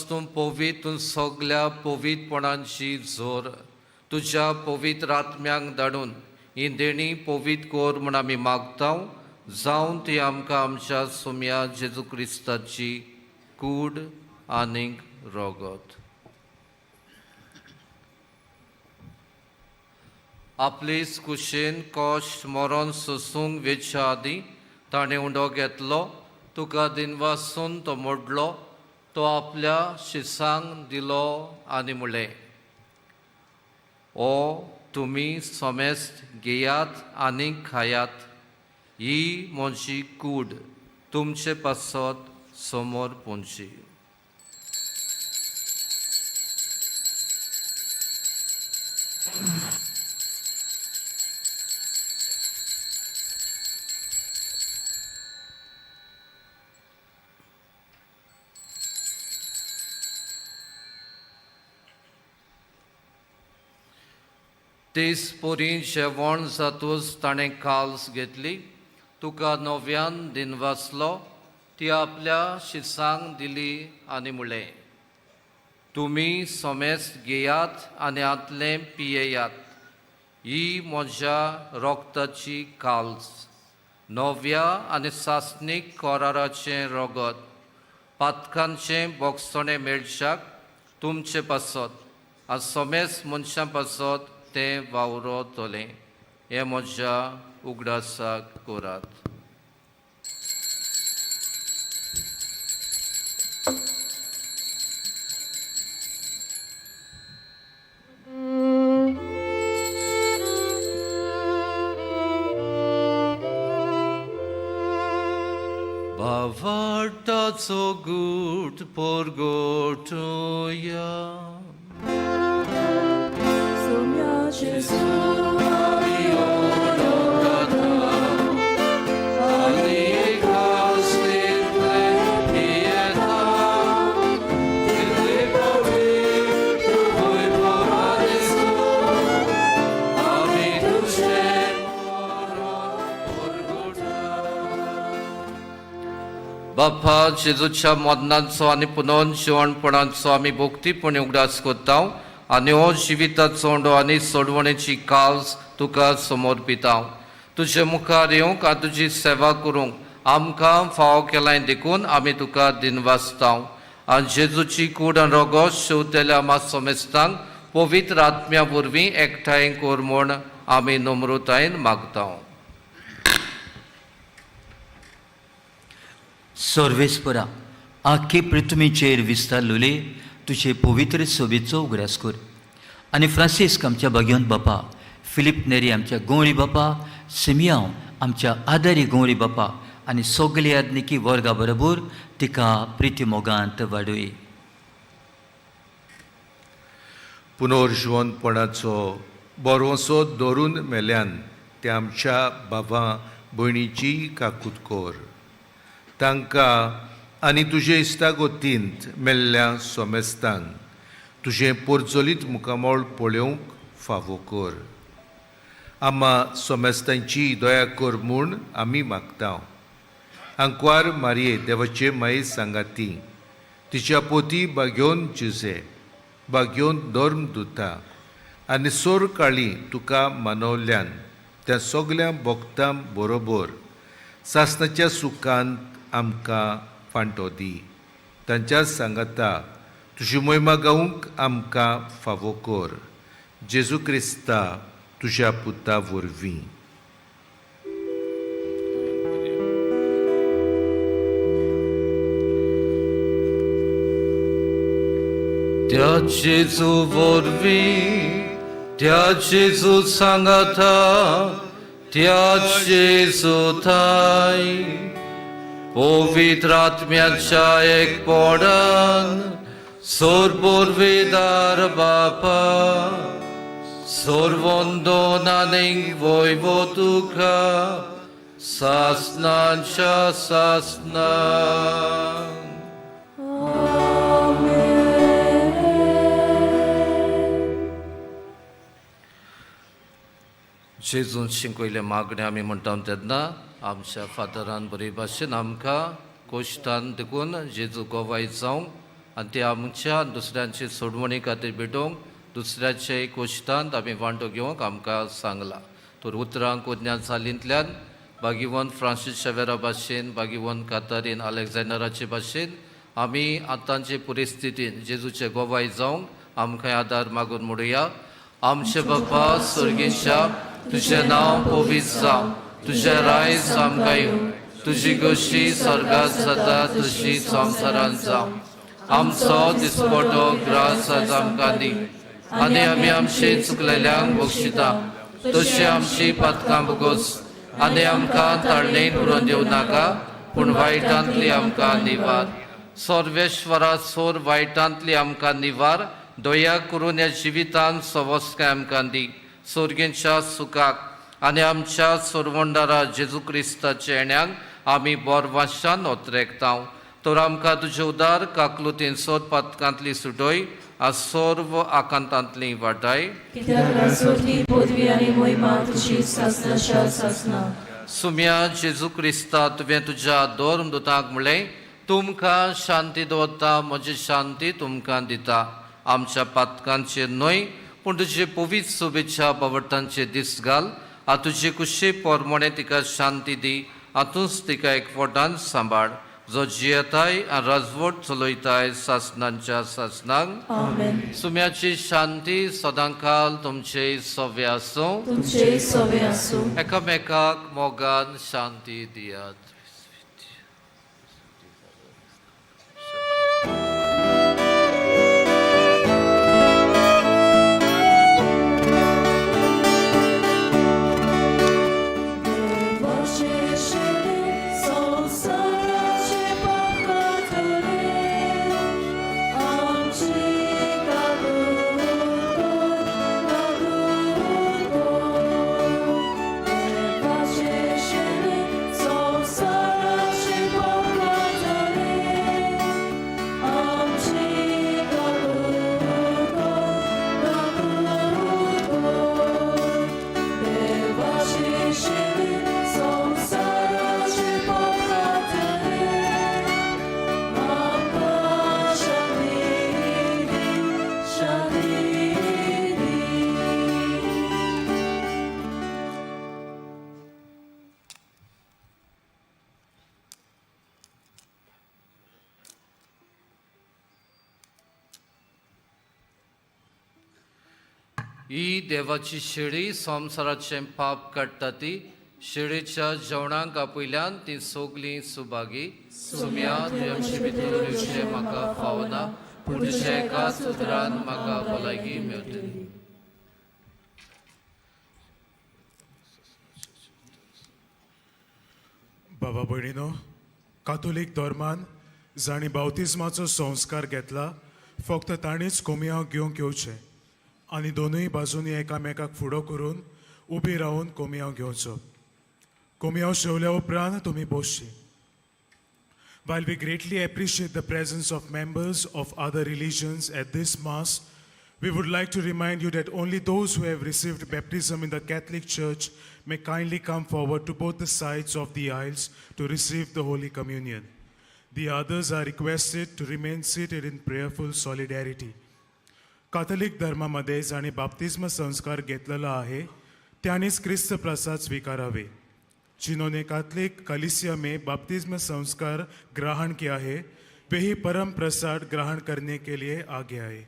तूं पवित्र, तूं सगल्या पवित्रपणांची जोर तुज्या पवित्र आत्म्यांक धाडून ही देणी पवित्र कर म्हूण आमी मागता. जावन ती आमकां आमच्या सोम्या जेजू क्रिस्ताची कूड आनीक रोगत. आपलेच कुशेन कश्ट मरण सोसूंक वेच्या आदीं ताणें उंडो घेतलो, तुका दिनवासून तो मोडलो, तो आपल्या शिसांक दिलो आनी म्हणलें, ओ तुमी समेस्त घेयात आनी खायात, ही म्हजी कूड तुमचे पासत समोर पोंची. तेच परी जेवण जातूच ताणें काल्स घेतली, तुका नव्यान दिनवासलो, ती आपल्या शिसांक दिली आनी म्हणलें, तुमी सोमेस घेयात आनी हांतलें पियेयात. ही म्हज्या रोगताची काल्स, नव्या आनी सासणीक कराराचें रगत, पातकांचें बोगसणें मेळच्याक तुमचे पासत आनी सोमेस मनशां पासत तें वावरतलें. हें म्हज्या उगडासाक करात. भावार्थाचो गूट परगटुया. सोम्या जेजू आमी ओडोता आनी कास्तितले पियेता, तितले पवित्र वैभवादेसो, आमी तुजें मरण परगटा. बापा, जेजूच्या मरणाचो आनी पुनर्जिवणपणाचो आमी भक्तीपणी उगडास करता आनी हो जिविताचो उंडो आनी सोडवणेची काल्स तुका समर्पिता. तुजे मुखार येवंक आनी तुजी सेवा करूंक आमकां फावो केलाय देखून आमी तुका दिनवासता. आनी जेजूची कूड आनी रोगो शेवतेल्या आमा समेस्तांक पवित्र आत्म्या वरवीं एकठांय कर म्हूण आमी नम्रतायेन मागता. सर्वेस्परा, आख्खे पृथ्वीचेर विस्तारलोले तुजे पवित्र सोबेचो उगडास कर आनी फ्रांसिस्क आमच्या भाग्यवंत बापा, फिलीप नेरी आमच्या गौरी बापा, सिमियांव आमच्या आदारी गौरी बापा आनी सगळे आदनिकी वर्गा बरोबर तिका प्रिती मोगांत वाडोय. पुनर्जिवनपणाचो बरोसो धरून मेल्यान ते आमच्या बाबा भयणीची काकूत कर. तांकां आनी तुजे इश्टागतींत मेल्ल्या सोमेस्तांक तुजें पोरजोलीत मुखामळ पळोवंक फावो कर. आमा सोमेस्तांची दया कर म्हूण आमी मागता. आंकवार मारये देवाचे माये सांगाती, तिच्या पोती बागेवन जुजे बागेवन धर्म दुता आनी सोर काळी तुका मानवल्यान त्या सगल्या भक्तां बरोबर सासणाच्या सुखांत आमकां फांटो दी. तांच्या सांगाता तुजी मोहिमा गावंक आमकां फावो कर. जेजू क्रिस्ता तुज्या पुता वरवीं. त्या जेजू वरवीं, त्या जेजू सांगाता, त्या जेजू थाय पवित्र आत्म्याच्या एकपणान सोरपोरवेदार बापा, सोरवंदन आनीक वैभव तुका सासणाच्या सासणाक. जेजून शिकयलें मागणें आमी म्हणटा तेन्ना आमच्या फादरान बरे भाशेन आमकां कोश्टान देखून जेजू गोवाय जावंक आनी ते आमच्या दुसऱ्यांची सोडवणी खातीर भेटोवंक दुसऱ्याचे कोश्टांत आमी वांटो घेवंक आमकां सांगलां. तर उतरां कोज्ञान सालींतल्यान बागीवन फ्रांसीस शेवेरा भाशेन, बागीवन कातारीन अलेक्झांडराचे भाशेन आमी आतांचे परिस्थितीन जेजूचे गोवाय जावंक आमकां आदार मागून म्हणुया. आमचे बापा स्वर्गीच्या, तुजें नांव पवित्र जावं, तुजें रायज आमकां येवं, तुजी गोश्टी स्वर्गात जाता तशी संवसारांत जावं. आमचो दिसपटो ग्रास आज आमकां दी आनी आमी आमचे चुकलेल्यांक बक्षिता तशी आमची पातकां भोगोस आनी आमकां ताळणेन पुरोवन दिवं नाका, पूण वायटांतली आमकां निवार. सर्वेश्वरा सोर वायटांतली आमकां निवार. दया करून ह्या जिवितांत सवस्काय आमकां दी. सोर्गेच्या सुखाक आनी आमच्या सोरवंडारा जेजू क्रिस्ताच्या येण्याक आमी बोरवाशान ओतरेकता. तर आमकां तुजे उदार काकलुतीन सोद पातकांतली सुटोय आनी सर्व आकांतांतली वाटाय. कित्याक राजवटली पदवी आनी मोहिमा तुजी सासणाच्या सासणा. सुम्या जेजू क्रिस्ता, तुवें तुज्या धर्म दुतांक म्हणलें, तुमकां शांती दवरता, म्हजी शांती तुमकां दिता. आमच्या पातकांचेर न्हय पूण तुजे पवित्र शुभेच्छा बावडटांचे दीस घाल आनी तुजे कुशे पोरमोणे तिका शांती दी आतूंच तिका एकवटान सांबाळ जो जियेताय आनी राजवट चलयताय सासनांच्या सासनांक. आमेन. सुम्याची शांती सदांकाल तुमचे सव्य आसूं. तुमचे सवे आसूं. एकामेकाक मोगान शांती दियात. ही देवाची शेळी संवसाराचें पाप काडटा ती शेळीच्या जेवणाक आपयल्यान ती सगलीं सुभागी. सुम्या तुवें आमचे भितर येवचें म्हाका फावना पूण तुज्या एकाच उतरान म्हाका भलायकी मेळटली. बाबा भयणीनो, कातोलीक धर्मान जांणी बावतिज्माचो संस्कार घेतला फक्त तांणीच कोमियांव घेवंक येवचें आनी दोनूय बाजूंनी एकामेकाक फुडो करून उबी रावन कोमियांव घेवचो. कोमियांव शेवल्या उपरांत तुमी बसची. While we greatly appreciate the presence of members of other religions at this Mass, we would like to remind you that only those who have received baptism in the Catholic Church may kindly come forward to both the sides of the aisles to receive the Holy Communion. The others are requested to remain seated in prayerful solidarity. Catholic धर्मामध्ये जांणी बाप्तिज्म संस्कार घेतलेलो आहे त्यांनीच क्रिस्त प्रसाद स्वीकारावे. जिन्होंने Catholic कलीसिया में बपतिस्म संस्कार ग्रहण किया है वे ही परम प्रसाद ग्रहण करने के लिए आगे आए.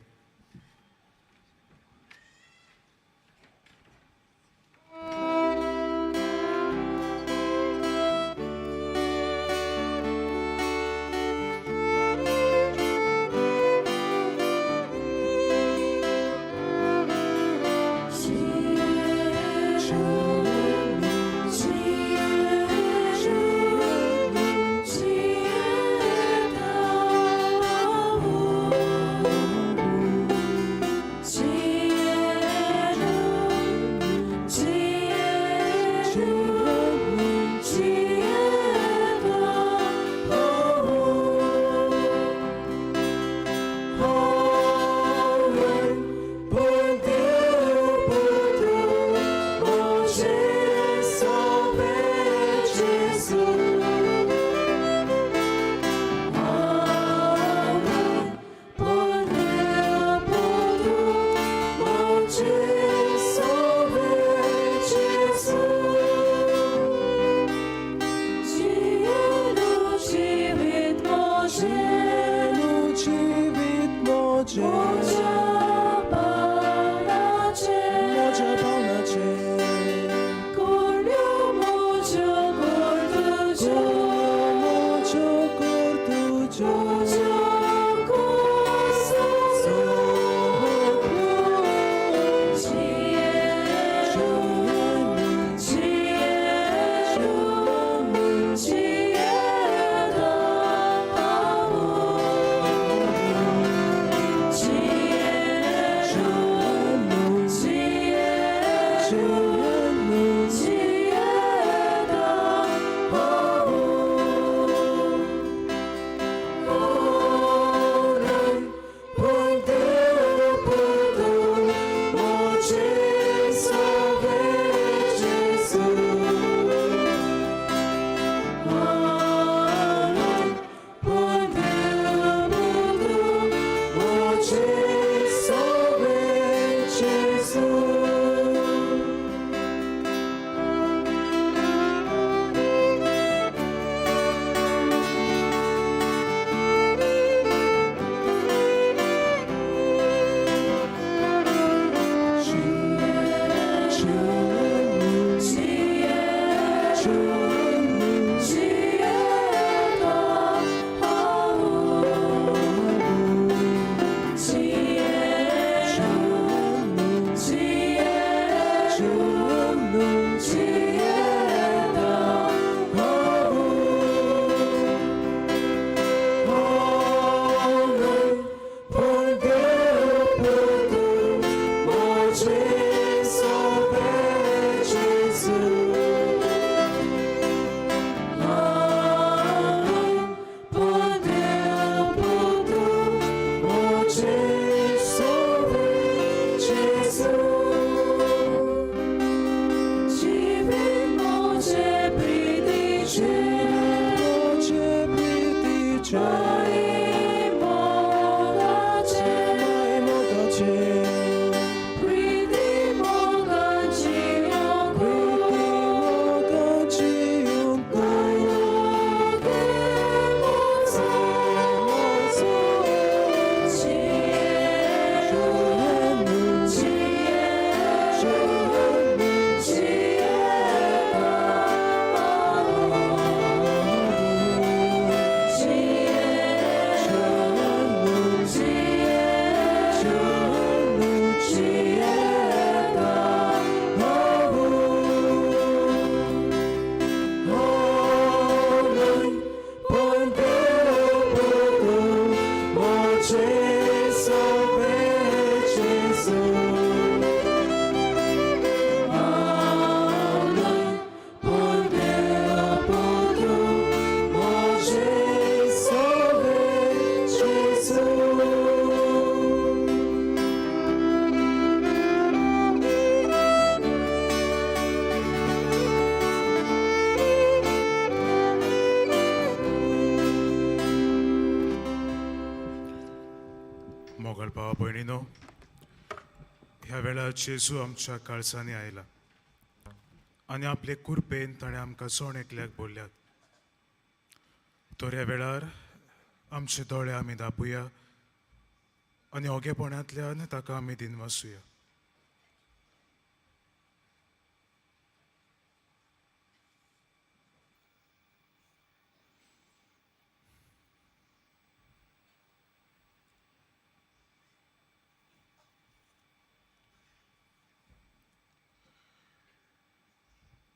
प्रीती मोगाची मोगल भावा भयणीनो, ह्या वेळार जेजू आमच्या काळजांनी आयला आनी आपले कुरपेन ताणें आमकां जण एकल्याक बोल्ल्यात. तर ह्या वेळार आमचे दोळे आमी दापुया आनी ओगेपणांतल्यान ताका आमी दिनवासुया.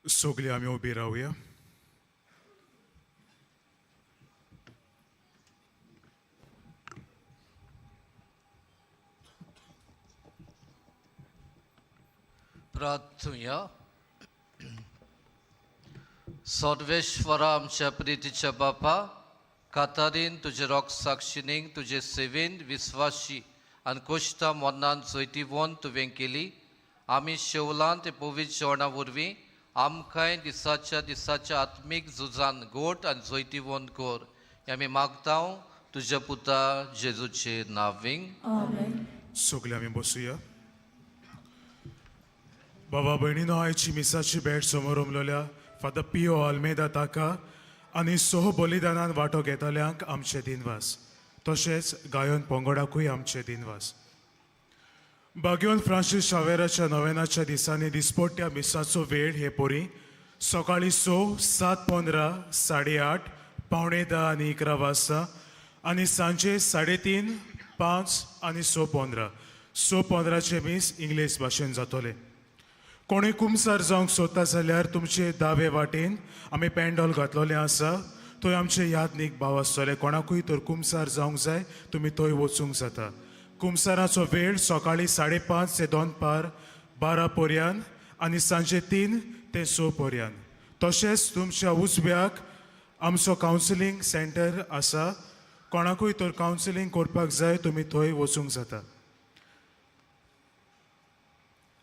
सगळीं आमी उबी रावया. प्रार्थुया. सर्वेश्वरा आमच्या प्रितीच्या बापा, कातारीन तुजे रोग साक्षिणीक तुजे सेवेन विस्वाशी आनी कोश्टा मरणान जैतिवंत तुवें केली. आमी शेवलान ते पवित्र जेवणा वरवीं आमकांय दिसाच्या दिसाच्या आत्मीक झुजान गोट आनी जैतिवंत कर, हें आमी मागता तुज्या पुता जेजूचे नांवींग. आमेन. सगळीं आमी बसुया. बाबा भयणीनो, आयची मिसाची भेट समोर उमलोल्या फादर पियो आल्मेदा ताका आनी सोह बलिदानान वांटो घेतल्यांक आमचे दिनवास, तशेंच गायन पंगडाकूय आमचे दिनवास. बाग्योन फ्रांसीस शावेराच्या नोवेनाच्या दिसांनी दिसपट्ट्या मिसाचो वेळ हे परी सकाळीं 6, 7:15, 8:30, 9:45 आनी 11 वाजता आनी सांजे 3:30, 5 आनी 6:15. 6:15 मीस इंग्लीश भाशेन जातलें. कोणूय कुमसार जावंक सोदता जाल्यार तुमचे दावे वाटेन आमी पेंडॉल घातलेलें आसा, थंय आमचे यादनीक भाव आसतले. कोणाकूय तर कुमसार जावंक जाय तुमी थंय वचूंक जाता. कुमसाराचो वेळ सकाळीं 5:30 ते दनपार 12 पर्यंत आनी सांजे 3 ते 6 पर्यंत. तशेंच तुमच्या उजव्याक आमचो कावन्सिलींग सेंटर आसा, कोणाकूय तर कावन्सिलींग करपाक जाय तुमी थंय वचूंक जाता.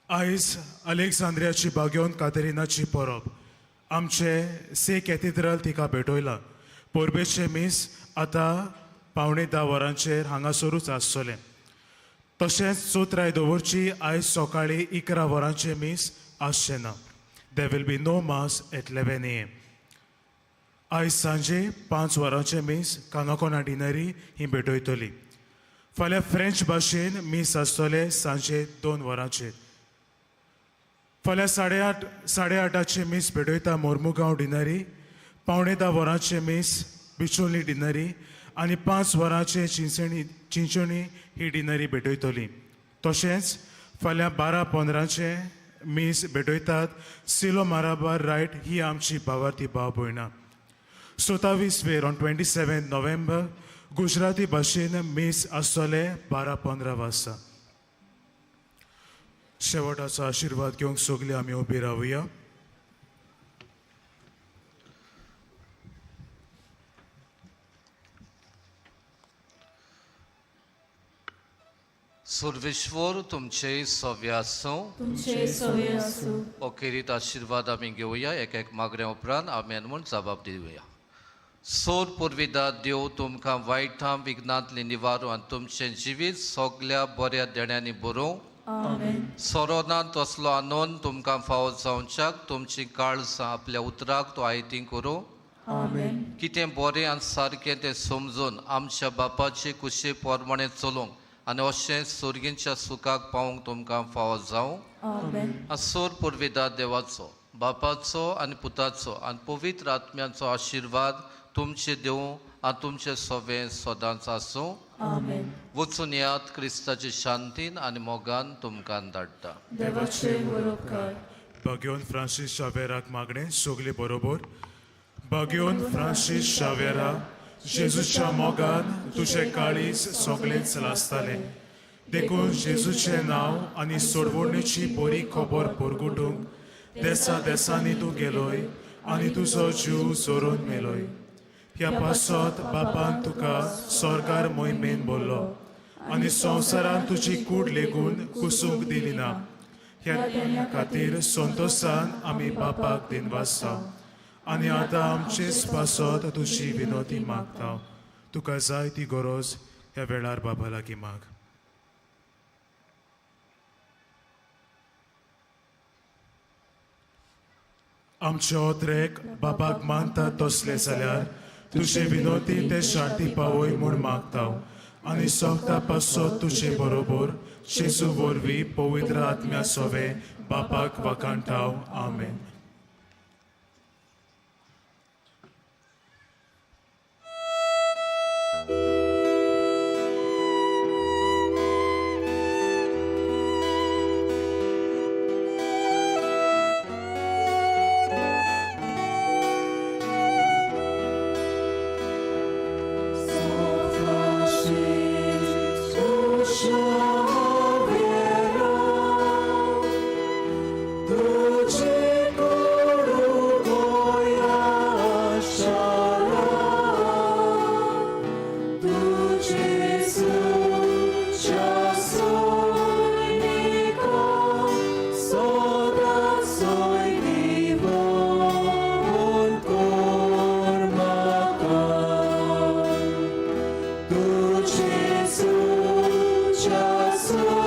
आयज अलेक्झांद्रियाची बाग्योन कातेरिनाची परब आमचे से कॅथिड्रल तिका भेटयला. परबेचें मीस आतां 9:45 वरांचेर हांगासरूच आसतलें. तशेंच चौथराय दवरची आयज सकाळीं 11 वरांचें मीस आसचें ना. There will be no mass at 11 AM. आयज सांजे 5 वरांचें मीस कानाकोना डिनरी ही भेटयतली. फाल्यां फ्रेंच भाशेन मीस आसतलें सांजे 2 वरांचेर. फाल्यां 8:30 मीस भेटयता मोर्मुगांव डिनरी, 9:45 वरांचें मीस बिचोली डिनरी आनी 5 वरांचें चिंचणी ही डिनरी भेटयतली. तशेंच फाल्यां 12:15 मीस भेटयतात सिलो माराबार रायट ही आमची भावार्थी भाव भयणां. 27 वेर ऑन 27 नोव्हेंबर गुजराती भाशेन मीस आसतलें 12:15 वाजता. शेवटाचो आशिर्वाद घेवंक सगळीं आमी उबी रावया. सर्वेश्वर तुमचे सव्य आसूं. तुमचे सव्य आसूं. अखेरीत आशिर्वाद आमी घेवया. एक एक मागण्या उपरांत आमेन म्हूण जबाब दिवया. सोर पुर्विदा देव तुमकां वायटां विघ्नांतली निवारू आनी तुमचें जिवीत सगल्या बऱ्या देण्यांनी बरोवं. आमेन. सोरोना तसलो आनंद तुमकां फावो जावच्याक तुमची काळजां आपल्या उतराक तो आयती करूं. आमेन. कितें बरें आनी सारकें तें समजून आमच्या बापाचे कुशे प्रमाणें चलूंक आनी अशें सुर्गींच्या सुखाक पावूंक तुमकां फावो जावं. आमेन. आनी सोर पुर्विदा देवाचो, बापाचो आनी पुताचो आनी पवित्र आत्म्याचो आशिर्वाद तुमचे देवूं आनी तुमचें सवें सदांच आसूं. आमेन. वचून यात क्रिस्ताचे शांतीन आनी मोगान तुमकां धाडटा. देवाचे बरोबकार. भाग्योन फ्रांसीस शावेराक मागणें सगले बरोबर. भाग्योन फ्रांसीस शावेरा, जेजूच्या मोगान तुजें काळीज सगळेंच लासतालें, देखून जेजूचें नांव आनी सोडवणेची बरी खबर परगटूंक देसा देसांनी तूं गेलोय आनी तुजो जीव जोरून मेलोय. ह्या पासत बापान तुका स्वर्गार मोहिमेन बोल्लो आनी संवसारान तुजी कूड लेगून कुसूंक दिली ना. ह्या खातीर संतोशान आमी बापाक दिनवासता आनी आतां आमचेच पासत तुजी विनोती मागता. तुका जाय ती गरज ह्या वेळार बाबा लागीं माग. आमचे ओत्रेक बापाक मानता तसले जाल्यार तुजे विनोती ते शांती पावय म्हूण मागता आनी सोगता पासत तुजे बरोबर जेजू वरवीं पवित्र आत्म्या सोवे बापाक वाखाणटाव. आमेन. Gesù,